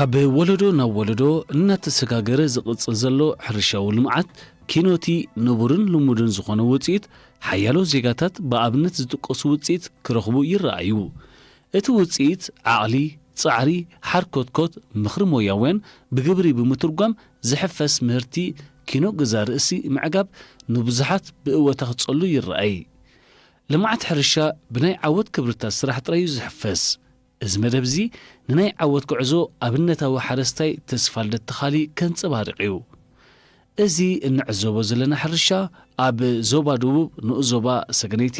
ካብ ወለዶ ናብ ወለዶ እናተሰጋገረ ዝቕጽል ዘሎ ሕርሻዊ ልምዓት ኪኖቲ ንቡርን ልሙድን ዝኾነ ውጽኢት ሓያሎ ዜጋታት ብኣብነት ዝጥቀሱ ውጽኢት ክረኽቡ ይረኣዩ። እቲ ውጽኢት ዓቕሊ፣ ጻዕሪ፣ ሓርኮትኮት፣ ምኽሪ ሞያውያን ብግብሪ ብምትርጓም ዝሕፈስ ምህርቲ ኪኖ ገዛ ርእሲ ምዕጋብ ንብዙሓት ብእወታ ክጸሉ ይረኣይ። ልምዓት ሕርሻ ብናይ ዓወት ክብርታት ስራሕ ጥራይ እዩ ዝሕፈስ። እዚ መደብ እዚ ንናይ ዓወት ጉዕዞ ኣብነታዊ ሓረስታይ ተስፋልደት ተኻሊ ከንጸባርቕ እዩ። እዚ እንዕዘቦ ዘለና ሕርሻ ኣብ ዞባ ደቡብ ንኡስ ዞባ ሰገነይቲ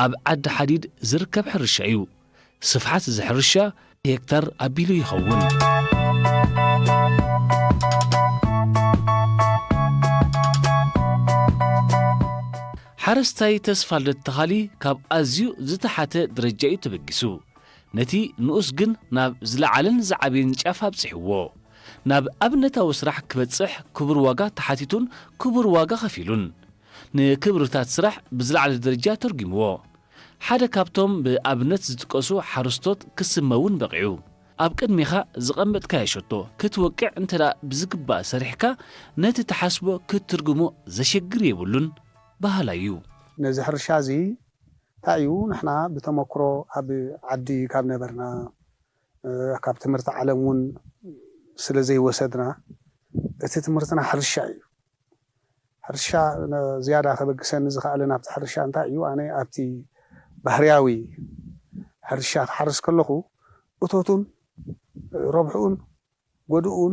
ኣብ ዓዲ ሓዲድ ዝርከብ ሕርሻ እዩ። ስፍሓት እዚ ሕርሻ ሄክታር ኣቢሉ ይኸውን። ሓረስታይ ተስፋልደት ተኻሊ ካብ ኣዝዩ ዝተሓተ ደረጃ እዩ ተበጊሱ። ነቲ ንኡስ ግን ናብ ዝለዓለን ዝዓበየን ጫፍ ኣብጺሕዎ። ናብ ኣብነታዊ ስራሕ ክበጽሕ ክቡር ዋጋ ተሓቲቱን ክቡር ዋጋ ከፊሉን። ንክብርታት ስራሕ ብዝለዓለ ደረጃ ተርጒምዎ። ሓደ ካብቶም ብኣብነት ዝጥቀሱ ሓረስቶት ክስመ እውን በቒዑ። ኣብ ቅድሜኻ ዝቐመጥካዮ ሸቶ ክትወቅዕ እንተ ደኣ ብዝግባእ ሰሪሕካ፣ ነቲ ትሓስቦ ክትትርጉሞ ዘሸግር የብሉን በሃላይ እዩ። ነዚ ሕርሻ እዚ እንታይ እዩ፣ ንሕና ብተመክሮ ኣብ ዓዲ ካብ ነበርና፣ እ፣ ካብ ትምህርቲ ዓለም እውን ስለ ዘይወሰድና፣ እቲ ትምህርትና ሕርሻ እዩ። ሕርሻ ነ-፣ ዝያዳ ከበግሰኒ ዝኸኣለ ናብቲ ሕርሻ እንታይ እዩ፣ ኣነ ኣብቲ ባህርያዊ ሕርሻ ክሓርስ ከለኹ፣ እቶቱን ረብሕኡን ጎድኡን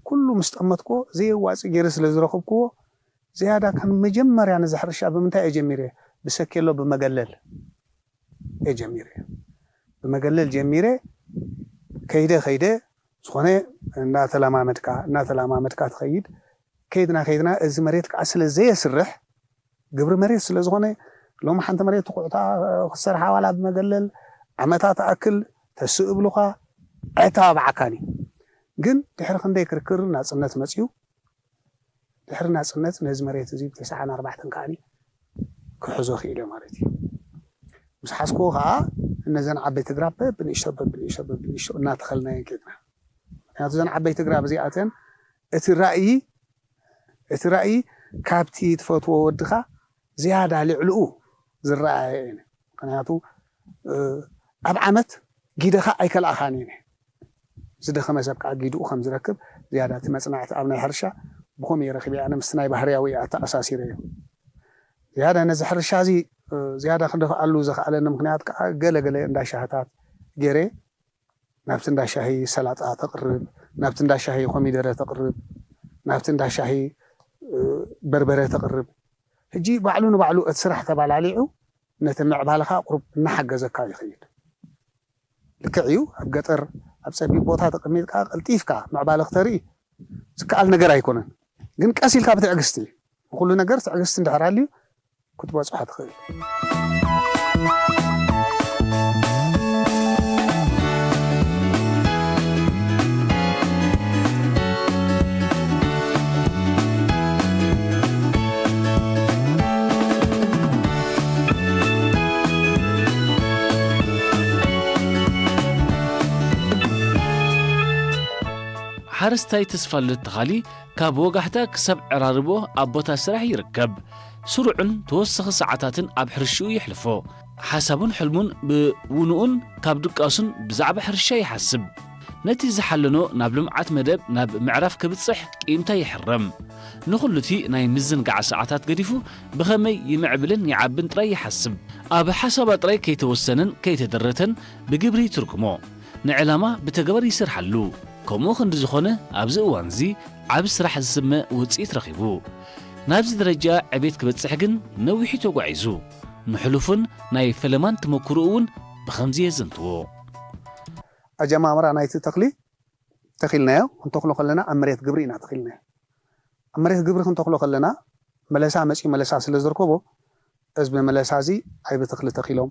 ኩሉ ምስ ጠመትክዎ፣ ዘየዋጽእ ገይረ ስለ ዝረኸብክዎ፣ ዝያዳ ካብ መጀመርያ ነዚ ሕርሻ ብምንታይ እየ ጀሚረ? ብሰኬሎ፣ ብመገለል እየ ጀሚረ። ብመገለል ጀሚረ፣ ከይደ ከይደ፣ ዝኾነ እናተለማመድካ፣ እናተለማመድካ ትኸይድ። ከይድና ከይድና፣ እዚ መሬት ከዓ ስለ ዘየስርሕ፣ ግብሪ መሬት ስለ ዝኾነ፣ ሎሚ ሓንቲ መሬት ትኩዕታ ክትሰርሓ ዋላ ብመገለል ዓመታ ትኣክል ተስእ እብሉኻ፣ ኣይተባብዓካን እዩ። ግን ድሕሪ ክንደይ ክርክር ናጽነት መጽዩ፣ ድሕሪ ናጽነት ነዚ መሬት እዚ ብ ተስዓን ኣርባዕተን ከኣኒ ክሕዞ ክኢለ ማለት እዩ። ምስ ሓዝክዎ ከኣ እነዘን ዓበይቲ ግራብ በብንእሽቶ፣ በብንእሽቶ፣ በብንእሽቶ እናተኸልናየን ከይድና። ምክንያቱ እዘን ዓበይቲ ግራብ እዚኣተን እቲ ራእይ፣ እቲ ራእይ ካብቲ ትፈትዎ ወድኻ ዝያዳ ልዕልኡ ዝረኣያ እየን። ምክንያቱ፣ እ፣ ኣብ ዓመት ጊደኻ ኣይከልኣኻን እየን። ዝደኸመ ሰብ ከዓ ጊድኡ ከም ዝረክብ ዝያዳ እቲ መጽናዕቲ ኣብ ናይ ሕርሻ ብኸምኡ እየ ረኺበ። ኣነ ምስቲ ናይ ባህርያዊ እየ ኣተኣሳሲረዮ። ዝያዳ ነዚ ሕርሻ እዚ፣ እ፣ ዝያዳ ክደፍኣሉ ዘኽኣለኒ ምኽንያት ከዓ ገለ ገለ እንዳ ሻህታት ገይረ ናብቲ እንዳ ሻሂ ሰላጣ ተቕርብ፣ ናብቲ እንዳ ሻሂ ኮሚደረ ተቕርብ፣ ናብቲ እንዳ ሻሂ፣ እ፣ በርበረ ተቕርብ። ሕጂ ባዕሉ ንባዕሉ እቲ ስራሕ ተባላሊዑ ነቲ ምዕባለኻ ቁሩብ እናሓገዘካ ይኸይድ። ልክዕ እዩ፣ ኣብ ገጠር ኣብ ጸቢብ ቦታ ተቐሚጥካ ቀልጢፍካ ምዕባለ ክተርኢ ዝከኣል ነገር ኣይኮነን። ግን ቀስ ኢልካ ብትዕግስቲ፣ ንኹሉ ነገር ትዕግስቲ እንድሕር ኣልዩ ክትበጽሖ ትኽእል። ሓረስታይ ተስፋልደት ተኻሊ ካብ ወጋሕታ ክሳብ ዕራርቦ ኣብ ቦታ ስራሕ ይርከብ። ስሩዕን ተወሰኺ ሰዓታትን ኣብ ሕርሽኡ የሕልፎ። ሓሳቡን ሕልሙን ብውንኡን ካብ ድቃሱን ብዛዕባ ሕርሻ ይሓስብ። ነቲ ዝሓለኖ ናብ ልምዓት መደብ ናብ ምዕራፍ ክብጽሕ ቂምታ ይሕረም። ንኹሉቲ ናይ ምዝንጋዕ ሰዓታት ገዲፉ ብኸመይ ይምዕብልን ይዓብን ጥራይ ይሓስብ። ኣብ ሓሳባ ጥራይ ከይተወሰነን ከይተደረተን ብግብሪ ይትርጉሞ። ንዕላማ ብተግባር ይሰርሓሉ። ከምኡ ክንዲ ዝኾነ ኣብዚ እዋንዚ ዓቢ ስራሕ ዝስመ ውጽኢት ረኺቡ። ናብዚ ደረጃ ዕቤት ክበጽሕ ግን ነዊሕ እዩ ተጓዒዙ። ንሕሉፉን ናይ ፈለማን ተመክሮኡ እውን ብኸምዚ የዘንትዎ። ኣጀማምራ ናይቲ ተኽሊ ተኺልናዮ፣ ክንተኽሎ ከለና ኣብ መሬት ግብሪ ኢና ተኺልናዮ። ኣብ መሬት ግብሪ ክንተኽሎ ከለና መለሳ መጺኡ መለሳ ስለ ዝርከቦ፣ እዚ ብመለሳ እዚ ዓይቢ ተኽሊ ተኺሎም፣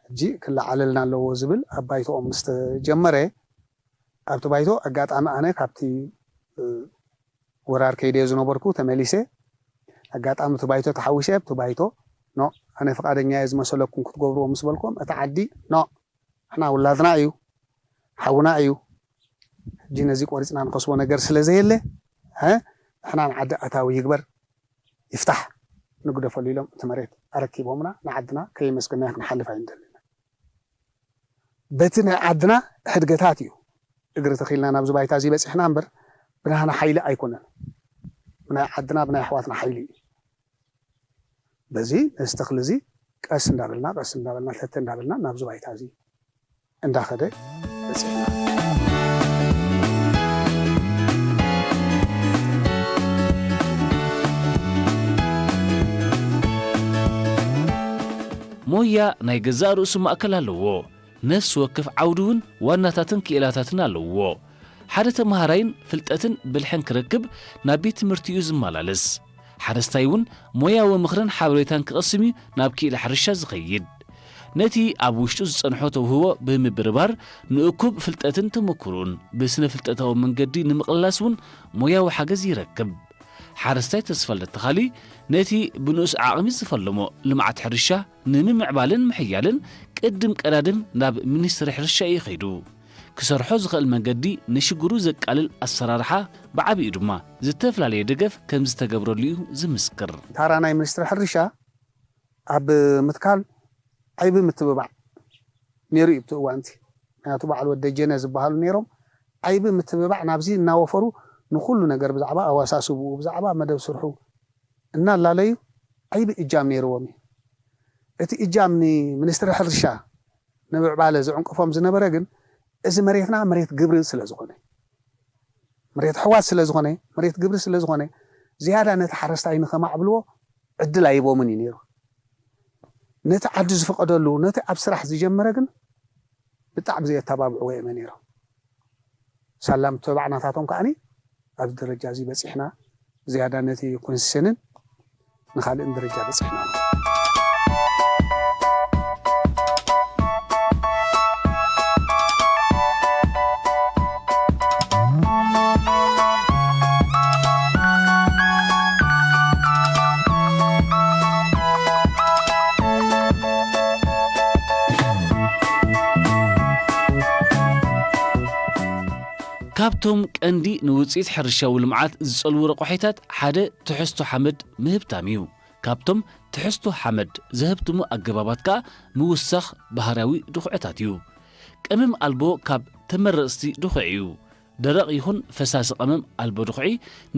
ሕጂ ክለዓለልና ኣለዎ ዝብል ኣብ ባይቶኦም ምስ ተጀመረ፣ ኣብቲ ባይቶ ኣጋጣሚ ኣነ ካብቲ፣ እ፣ ወራር ከይደ ዝነበርኩ ተመሊሰ፣ ኣጋጣሚ እቲ ባይቶ ተሓዊሰ፣ ኣብቲ ባይቶ፣ "ኖ፣ ኣነ ፍቓደኛ እየ ዝመሰለኩም ክትገብርዎ" ምስ በልኩም፣ እቲ ዓዲ፣ "ኖ፣ ንሕና ውላድና እዩ፣ ሓውና እዩ፣ ሕጂ ነዚ ቆሪፅና ንኸስቦ ነገር ስለ ዘየለ፣ እ፣ ንሕና ንዓዲ ኣታዊ ይግበር ይፍታሕ ንግደፈሉ ኢሎም እቲ መሬት ኣረኪቦምና፣ ንዓድና ከየመስገናዮ ክንሓልፍ ኣይንደልን። በቲ ናይ ዓድና ሕድገታት እዩ እግሪ ተኺልና ናብዚ ባይታ እዚ በፂሕና እምበር፣ ብናህና ሓይሊ ኣይኮነን። ብናይ ዓድና፣ ብናይ ኣሕዋትና ሓይሊ እዩ። በዚ ነዚ ተኽሊ እዚ ቀስ እንዳበልና፣ ቀስ እንዳበልና፣ ተተ እንዳበልና ናብዚ ባይታ እዚ እንዳኸደ በፂሕና። ሞያ ናይ ገዛእ ርእሱ ማእከል ኣለዎ። ነፍሲ ወከፍ ዓውዲ እውን ዋናታትን ክኢላታትን ኣለውዎ። ሓደ ተመሃራይን ፍልጠትን ብልሕን ክረክብ ናብ ቤት ትምህርቲ እዩ ዝመላለስ። ሓረስታይ እውን ሞያዊ ምኽርን ሓበሬታን ክቐስም እዩ ናብ ክኢላ ሕርሻ ዝኸይድ። ነቲ ኣብ ውሽጡ ዝጸንሖ ተውህቦ ብምብርባር ንእኩብ ፍልጠትን ተመኩሮን ብስነ ፍልጠታዊ መንገዲ ንምቕላስ እውን ሞያዊ ሓገዝ ይረክብ። ሓረስታይ ተስፋልደት ተኻሊ ነቲ ብንኡስ ዓቕሚ ዝፈለሞ ልምዓት ሕርሻ ንምምዕባልን ምሕያልን ቅድም ቀዳድም ናብ ሚኒስትሪ ሕርሻ እዩ ከይዱ። ክሰርሖ ዝኽእል መንገዲ ንሽግሩ ዘቃልል ኣሰራርሓ ብዓቢኡ ድማ ዝተፈላለየ ደገፍ ከም ዝተገብረሉ እዩ ዝምስክር። ታራ ናይ ሚኒስትሪ ሕርሻ ኣብ ምትካል ዓይቢ ምትብባዕ ነይሩ እዩ ብቲ እዋንቲ። ምክንያቱ በዓል ወደ ጀነ ዝበሃሉ ነይሮም ዓይቢ ምትብባዕ ናብዚ እናወፈሩ ንኩሉ ነገር ብዛዕባ ኣዋሳስብኡ ብዛዕባ መደብ ስርሑ እናላለዩ ዓይቢ እጃም ነይርዎም እዩ። እቲ እጃም ንሚኒስትሪ ሕርሻ ንምዕባለ ዝዕንቅፎም ዝነበረ ግን እዚ መሬትና መሬት ግብሪ ስለ ዝኾነ፣ መሬት ኣሕዋት ስለ ዝኾነ፣ መሬት ግብሪ ስለ ዝኾነ ዝያዳ ነቲ ሓረስታይ ንኸማዕብልዎ ዕድል ኣይቦምን እዩ ነይሩ። ነቲ ዓዲ ዝፈቐደሉ ነቲ ኣብ ስራሕ ዝጀመረ ግን ብጣዕሚ ዘየተባብዕዎ እዮም ነይሮም። ሳላ ምትብባዕ ናታቶም ከዓኒ ኣብዚ ደረጃ እዚ በፂሕና። ዝያዳ ነቲ ኮንሰንን ንኻልእን ደረጃ በፂሕና። ካብቶም ቀንዲ ንውፅኢት ሕርሻዊ ልምዓት ዝፀልዉ ረቋሒታት ሓደ ትሕዝቶ ሓመድ ምህብታም እዩ። ካብቶም ትሕዝቶ ሓመድ ዘህብትሙ ኣገባባት ከኣ ምውሳኽ ባህርያዊ ድኹዕታት እዩ። ቀመም ኣልቦ ካብ ተመረፅቲ ድኹዒ እዩ። ደረቕ ይኹን ፈሳሲ ቀመም ኣልቦ ድኹዒ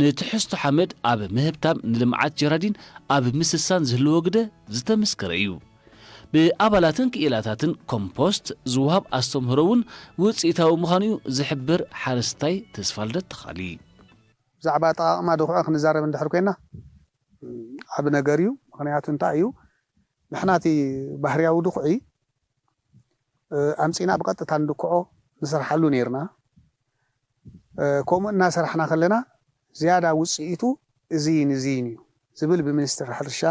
ንትሕዝቶ ሓመድ ኣብ ምህብታም ንልምዓት ጀራዲን ኣብ ምስሳን ዝህልዎ ግደ ዝተመስከረ እዩ። ብኣባላትን ክኢላታትን ኮምፖስት ዝወሃብ ኣስተምህሮ እውን ውፅኢታዊ ምዃኑ እዩ ዝሕብር ሓረስታይ ተስፋልደት ተኻሊ። ብዛዕባ ኣጠቓቕማ ድኹዒ ክንዛረብ እንድሕር ኮይና ዓቢ ነገር እዩ። ምኽንያቱ እንታይ እዩ? ንሕና እቲ ባህርያዊ ድኹዒ ኣምፂና ብቐጥታ ንድኩዖ ንሰርሓሉ ነይርና። ከምኡ እናሰራሕና ከለና ዝያዳ ውፅኢቱ እዚይን እዚይን እዩ ዝብል ብሚኒስትሪ ሕርሻ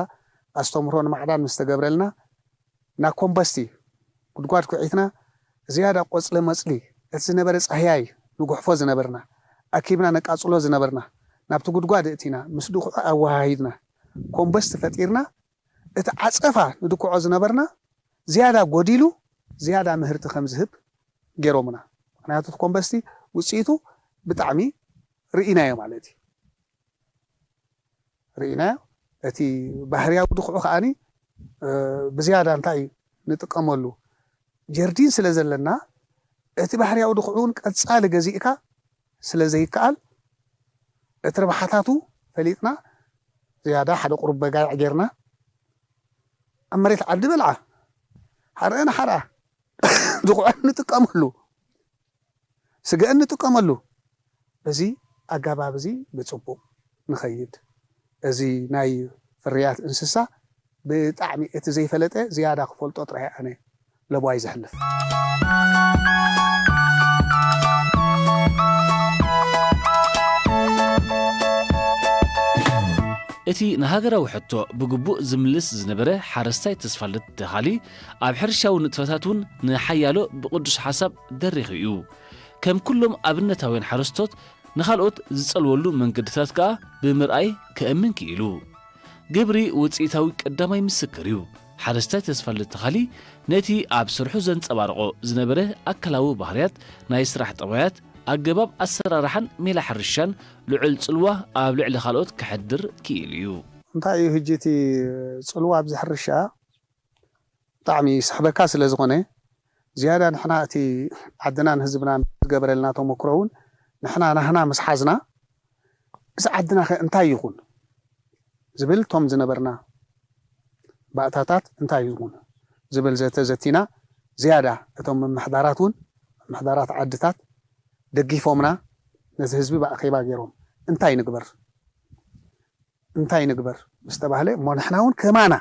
ኣስተምህሮን ማዕዳን ምስ ተገብረልና ናብ ኮምበስቲ ጉድጓድ ኩዒትና ዝያዳ ቆፅለ መፅሊ እቲ ዝነበረ ፃህያይ ንጉሕፎ ዝነበርና ኣኪብና ነቃፅሎ ዝነበርና ናብቲ ጉድጓድ እእቲና ምስ ድኩዖ ኣወሃሂድና ኮምበስቲ ፈጢርና እቲ ዓፀፋ ንድኩዖ ዝነበርና ዝያዳ ጎዲሉ ዝያዳ ምህርቲ ከም ዝህብ ገይሮምና። ምክንያቱ እቲ ኮምበስቲ ውፅኢቱ ብጣዕሚ ርኢናዮ ማለት እዩ። ርኢናዮ። እቲ ባህርያዊ ድኩዑ ከዓኒ ብዝያዳ እንታይ እዩ ንጥቀመሉ ጀርዲን ስለ ዘለና እቲ ባህርያዊ ድኩዑ እውን ቀፃሊ ገዚእካ ስለ ዘይከኣል እቲ ርብሓታቱ ፈሊጥና ዝያዳ ሓደ ቁሩብ በጋይዕ ጌርና ኣብ መሬት ዓዲ በልዓ ሓረአን ሓርኣ ድኩዐን ንጥቀመሉ ስገአን ንጥቀመሉ በዚ ኣገባብ እዚ ብፅቡቕ ንኸይድ እዚ ናይ ፍርያት እንስሳ ብጣዕሚ እቲ ዘይፈለጠ ዝያዳ ክፈልጦ ጥራይ ኣነ ለቧይ ዘሕልፍ። እቲ ንሃገራዊ ሕቶ ብግቡእ ዝምልስ ዝነበረ ሓረስታይ ተስፋልደት ደኻሊ ኣብ ሕርሻዊ ንጥፈታት እውን ንሓያሎ ብቕዱስ ሓሳብ ደሪኹ እዩ። ከም ኩሎም ኣብነታውያን ሓረስቶት ንኻልኦት ዝጸልወሉ መንገድታት ከኣ ብምርኣይ ከእምን ክኢሉ። ግብሪ ውጽኢታዊ ቀዳማይ ምስክር እዩ። ሓረስታይ ተስፋልደት ተኻሊ ነቲ ኣብ ስርሑ ዘንጸባርቖ ዝነበረ ኣካላዊ ባህርያት፣ ናይ ስራሕ ጠባያት፣ ኣገባብ ኣሰራርሓን ሜላ ሕርሻን ልዑል ጽልዋ ኣብ ልዕሊ ካልኦት ከሕድር ክኢሉ እዩ። እንታይ እዩ ሕጂ እቲ ጽልዋ ኣብዚ ሕርሻ? ብጣዕሚ ይስሕበካ ስለ ዝኾነ፣ ዝያዳ ንሕና እቲ ዓድናን ህዝብናን ዝገበረልና ተመክሮ እውን ንሕና ናህና ምስ ሓዝና፣ እዚ ዓድና ኸ እንታይ ይኹን ዝብል፣ እቶም ዝነበርና ባእታታት እንታይ ይኹን ዝብል ዘተ ዘቲና፣ ዝያዳ እቶም ምምሕዳራት እውን፣ ምምሕዳራት ዓድታት ደጊፎምና፣ ነዚ ህዝቢ ብኣኼባ ገይሮም፣ እንታይ ንግበር፣ እንታይ ንግበር ምስ ተባህለ፣ እሞ ንሕና እውን ከማና፣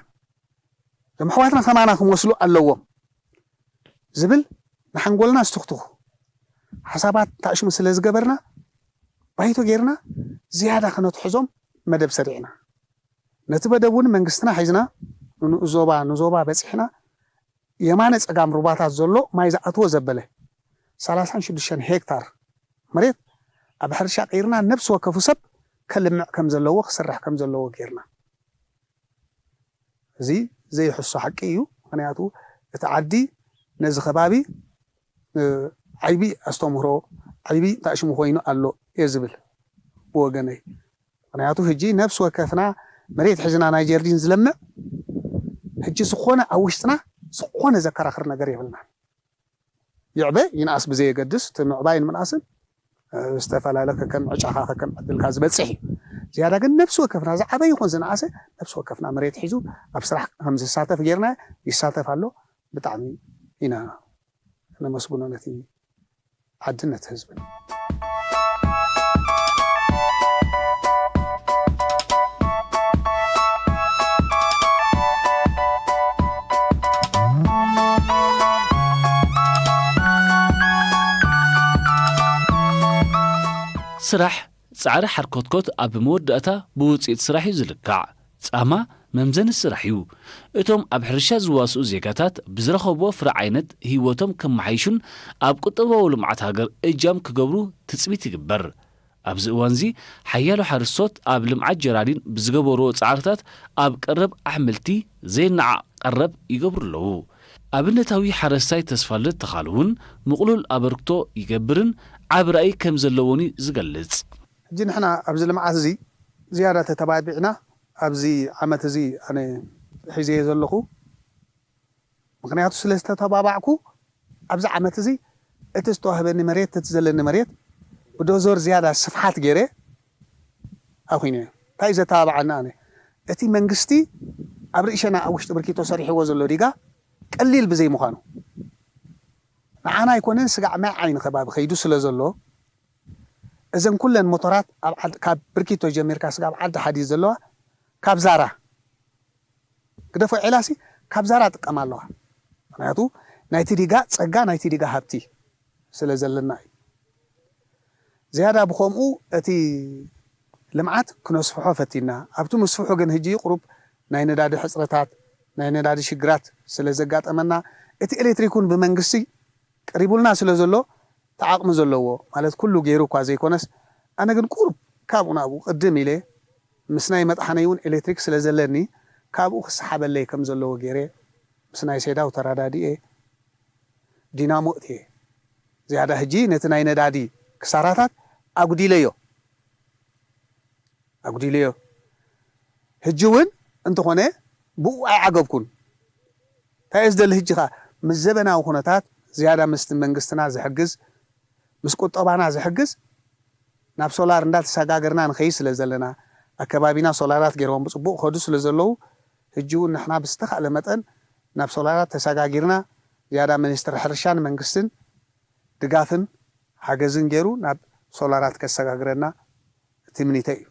እዞም ኣሕዋትና ከማና ክመስሉ ኣለዎም ዝብል ንሓንጎልና ዝትኽትኹ ሓሳባት ታእሽሙ ስለ ዝገበርና፣ ባይቶ ጌርና ዝያዳ ከነትሕዞም መደብ ሰሪዕና። ነቲ መደብ እውን መንግስትና ሒዝና፣ ንንኡስ ዞባ፣ ንዞባ በጺሕና፣ የማነ ጸጋም ሩባታት ዘሎ ማይ ዝኣትዎ ዘበለ ሰላሳን ሽዱሽተን ሄክታር መሬት ኣብ ሕርሻ ቀይርና፣ ነብሲ ወከፉ ሰብ ከልምዕ ከም ዘለዎ፣ ክሰርሕ ከም ዘለዎ ጌርና። እዚ ዘይሕሶ ሓቂ እዩ። ምኽንያቱ እቲ ዓዲ ነዚ ከባቢ፣ እ፣ ዓይቢ ኣስተምህሮ፣ ዓይቢ ታእሽሙ ኮይኑ ኣሎ እየ ዝብል ብወገነይ። ምኽንያቱ ሕጂ ነብሲ ወከፍና መሬት ሒዝና ናይ ጀርዲን ዝለምዕ፣ ሕጂ ዝኾነ ኣብ ውሽጥና ዝኾነ ዘከራኽር ነገር የብልናን። ይዕበ ይንኣስ ብዘየገድስ፣ እቲ ምዕባይን ምንኣስን፣ እ፣ ዝተፈላለ ከከም ዕጫኻ ከከም ዕድልካ ዝበጽሕ እዩ። ዝያዳ ግን ነብሲ ወከፍና ዝዓበ ይኹን ዝነኣሰ፣ ነብሲ ወከፍና መሬት ሒዙ ኣብ ስራሕ ከም ዝሳተፍ ጌርና፣ ይሳተፍ ኣሎ። ብጣዕሚ ኢና ነመስግኖ ነቲ ዓድን ነቲ ህዝብን። ስራሕ፣ ጻዕሪ ሓርኮትኮት ኣብ መወዳእታ ብውጽኢት ስራሕ እዩ ዝልካዕ። ጻማ መምዘኒ ስራሕ እዩ። እቶም ኣብ ሕርሻ ዝዋስኡ ዜጋታት ብዝረኸብዎ ፍረ ዓይነት ህይወቶም ከመሓይሹን ኣብ ቁጠባዊ ልምዓት ሃገር እጃም ክገብሩ ትጽቢት ይግበር። ኣብዚ እዋንዚ ሓያሎ ሓረስቶት ኣብ ልምዓት ጀራዲን ብዝገበርዎ ጻዕርታት ኣብ ቀረብ ኣሕምልቲ ዘይነዓቕ ቀረብ ይገብሩ ኣለዉ። ኣብነታዊ ሓረስታይ ተስፋልደት ተኻሉ እውን ምቕሉል ኣበርክቶ ይገብርን ዓቢ ራእይ ከም ዘለዎን እዩ ዝገልጽ። ሕጂ ንሕና ኣብዚ ልምዓት እዚ ዝያዳ ተተባቢዕና፣ ኣብዚ ዓመት እዚ ኣነ ሒዘዮ ዘለኹ፣ ምኽንያቱ ስለ ዝተተባባዕኩ፣ ኣብዚ ዓመት እዚ እቲ ዝተዋህበኒ መሬት፣ እቲ ዘለኒ መሬት ብዶዘር ዝያዳ ስፍሓት ገይረ ኣኹይነ። እንታይ እዩ ዘተባብዓኒ ኣነ? እቲ መንግስቲ ኣብ ርእሸና ኣብ ውሽጢ ብርኪቶ ሰሪሕዎ ዘሎ ዲጋ ቀሊል ብዘይምዃኑ፣ ንዓና ኣይኮነን፣ ስጋዕ ማይ ዓይኒ ከባቢ ከይዱ ስለ ዘሎ፣ እዘን ኩለን ሞቶራት ኣብ ዓድ-፣ ካብ ብርኪቶ ጀሚርካ ስጋብ ዓዲ ሓዲድ ዘለዋ ካብ ዛራ ግደፎ ዒላሲ ካብ ዛራ ጥቀማ ኣለዋ። ምኽንያቱ ናይቲ ዲጋ ጸጋ፣ ናይቲ ዲጋ ሃብቲ ስለ ዘለና እዩ። ዝያዳ ብኸምኡ እቲ ልምዓት ክነስፍሖ ፈቲና። ኣብቲ ምስፍሑ ግን ሕጂ ቁሩብ ናይ ነዳዲ ሕጽረታት፣ ናይ ነዳዲ ሽግራት ስለ ዘጋጠመና፣ እቲ ኤሌክትሪክ እውን ብመንግስቲ ቀሪቡልና ስለ ዘሎ፣ እቲ ዓቕሚ ዘለዎ፣ ማለት ኩሉ ገይሩ እኳ ዘይኮነስ፣ ኣነ ግን ቁሩብ ካብኡ ናብኡ ቅድም ኢለ፣ ምስ ናይ መጥሓነይ እውን ኤሌክትሪክ ስለ ዘለኒ፣ ካብኡ ክሰሓበለይ ከም ዘለዎ ገይረ፣ ምስ ናይ ሴዳው ተረዳዲኤ፣ ዲናሞ እትየ። ዝያዳ ሕጂ ነቲ ናይ ነዳዲ ክሳራታት ኣጉዲለዮ። ኣጉዲለዮ። ሕጂ እውን እንተኾነ ብኡ ኣይዓገብኩን። እንታይ እየ ዝደሊ ሕጂ ኸኣ? ምስ ዘበናዊ ኩነታት ዝያዳ ምስቲ መንግስትና ዝሕግዝ፣ ምስ ቁጠባና ዝሕግዝ፣ ናብ ሶላር እንዳተሰጋገርና ንኸይድ ስለ ዘለና፣ ኣከባቢና ሶላራት ገይሮም ብጽቡቕ ከዱ ስለ ዘለዉ፣ ሕጂ እውን ንሕና ብዝተኻእለ መጠን ናብ ሶላራት ተሰጋጊርና፣ ዝያዳ ሚኒስትሪ ሕርሻን መንግስትን ድጋፍን ሓገዝን ገይሩ ናብ ሶላራት ከሰጋግረና ትምኒተይ እዩ።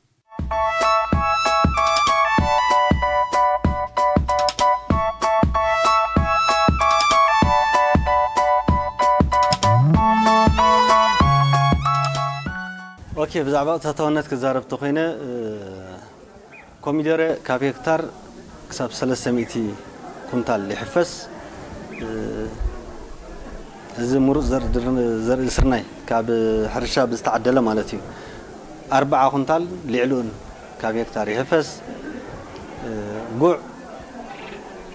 ኦኬ፣ ብዛዕባ ቅጥታውነት ክዛረብ ተኾይነ፣ እ፣ ኮሚደረ ካብ ሄክታር ክሳብ ሰለስተ ሚእቲ ኩንታል ይሕፈስ። እ፣ እዚ ምሩፅ ዘርኢ ድር-፣ ዘርኢ ስርናይ ካብ ሕርሻ ብዝተዓደለ ማለት እዩ። ኣርብዓ ኩንታል ልዕሊኡን ካብ ሄክታር ይሕፈስ። እ፣ ጉዕ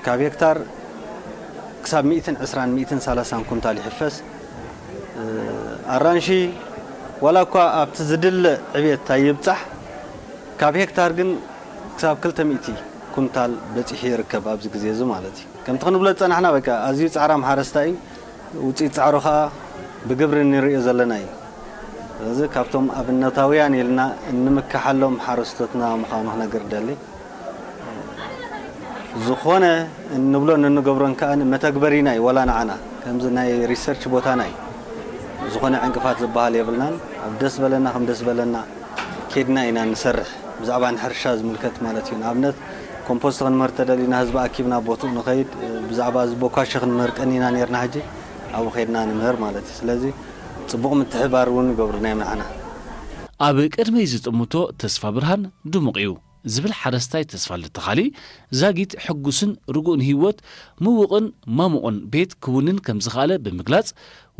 ካብ ሄክታር ክሳብ ሚእትን ዕስራን ሚእትን ሰላሳን ኩንታል ይሕፈስ። እ፣ ኣራንሺ ዋላ እኳ ኣብቲ ዝድለ ዕብየት ኣይብጻሕ፣ ካብ ሄክታር ግን ክሳብ ክልተ ሚእቲ ኩንታል በጺሑ ይርከብ ኣብዚ ግዜ እዚ ማለት እዩ። ከምቲ ክንብሎ ዝጸናሕና በቃ ኣዝዩ ጻዕራም ሓረስታይ እዩ። ውጽኢት ጻዕሩ ኸኣ ብግብሪ እንርእዮ ዘለና እዩ። ስለዚ ካብቶም ኣብነታውያን ኢልና እንምከሓሎም ሓረስቶትና ምዃኑ ክነግር እደሊ። ዝኾነ እንብሎን እንገብሮን ከኣ መተግበሪና እዩ፣ ወላ ንዓና ከምዚ ናይ ሪሰርች ቦታና እዩ። ዝኾነ ዕንቅፋት ዝበሃል የብልናን። ኣብ ደስ በለና ከም ደስ በለና ኬድና ኢና ንሰርሕ። ብዛዕባ ንሕርሻ ዝምልከት ማለት እዩ። ንኣብነት ኮምፖስት ክንምህር ተደሊና ህዝቢ ኣኪብና ቦትኡ ንኸይድ፣ ብዛዕባ እዚ ቦኳሸ ክንምህር ቀኒና ነርና፣ ሕጂ ኣብኡ ኸይድና ንምህር ማለት እዩ። ስለዚ ጽቡቕ ምትሕባር እውን ይገብሩና እዮም ንዓና። ኣብ ቅድመይ ዝጥምቶ ተስፋ ብርሃን ድሙቕ እዩ ዝብል ሓረስታይ ተስፋ ልተኻሊ ዛጊት ሕጉስን ርጉእን ህይወት ምውቕን ማሙቕን ቤት ክውንን ከም ዝኸኣለ ብምግላጽ፣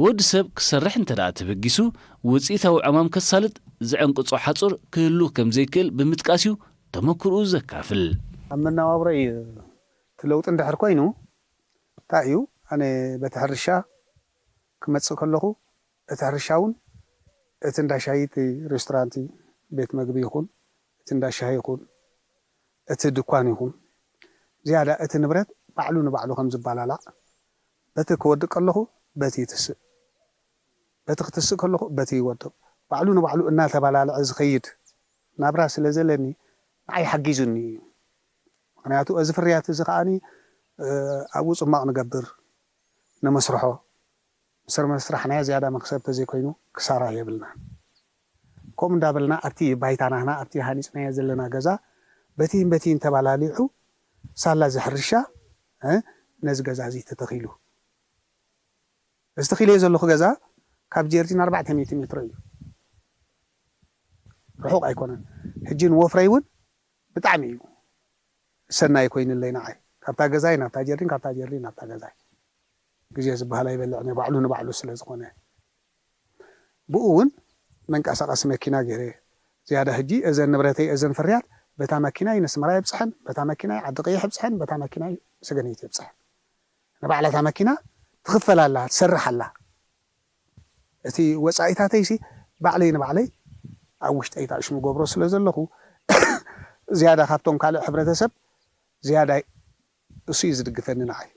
ወዲ ሰብ ክሰርሕ እንተ ደኣ ተበጊሱ ውጽኢታዊ ዕማም ከሳልጥ ዝዕንቅጾ ሓጹር ክህሉ ከም ዘይክእል ብምጥቃስ እዩ ተመክርኡ ዘካፍል። ኣብ መነባብሮይ እቲ ለውጢ እንድሕር ኮይኑ እንታይ እዩ ኣነ በቲ ሕርሻ ክመጽእ ከለኹ እቲ ሕርሻ እውን እቲ እንዳ ሻሂ እቲ ሬስቶራንት ቤት መግቢ ይኹን እቲ እንዳ ሻሂ ይኹን እቲ ድኳን ይኹን ዝያዳ እቲ ንብረት ባዕሉ ንባዕሉ ከም ዝበላላዕ በቲ ክወድእ ከለኹ በቲ ይትስእ በቲ ክትስእ ከለኹ በቲ ይወድቕ ባዕሉ ንባዕሉ እናተባላልዐ ዝኸይድ ናብራ ስለ ዘለኒ ንዓይ ሓጊዙኒ እዩ። ምክንያቱ እዚ ፍርያት እዚ ከዓኒ ኣብኡ ፅማቕ ንገብር ንመስርሖ ምስር መስራሕናዮ ዝያዳ መክሰብ ተዘይኮይኑ ክሳራ የብልና። ከምኡ እንዳበልና ኣብቲ ባይታ ናህና ኣብቲ ሃኒፅናዮ ዘለና ገዛ በቲን በቲን ተባላሊዑ ሳላ ዝሕርሻ ነዚ ገዛ እዚ ተተኺሉ እዚ ተኺለዮ ዘለኹ ገዛ ካብ ጀርዲን ኣርባዕተ ሚእቲ ሜትሮ እዩ። ርሑቕ ኣይኮነን። ሕጂ ንወፍረይ እውን ብጣዕሚ እዩ ሰናይ ኮይንለይ ንዓይ። ካብታ ገዛይ ናብታ ጀርዲን፣ ካብታ ጀርዲን ናብታ ገዛይ። ግዜ ዝበሃል ኣይበልዕን እየ፣ ባዕሉ ንባዕሉ ስለ ዝኾነ። ብኡ እውን መንቀሳቐሲ መኪና ገይረ። ዝያዳ ሕጂ እዘን ንብረተይ፣ እዘን ፍርያት በታ መኪናይ ንስመራ የብፅሐን፣ በታ መኪናይ ዓዲ ቀይሕ የብፅሐን፣ በታ መኪናይ ሰገነይቲ የብፅሐን። ንባዕላ እታ መኪና ትኽፈል ኣላ፣ ትሰርሕ ኣላ። እቲ ወፃኢታተይሲ ባዕለይ ንባዕለይ ኣብ ውሽጠይ ታእሽሙ ገብሮ ስለ ዘለኹ ዝያዳ ካብቶም ካልእ ሕብረተሰብ ዝያዳ እሱ እዩ ዝድግፈኒ ንዓይ።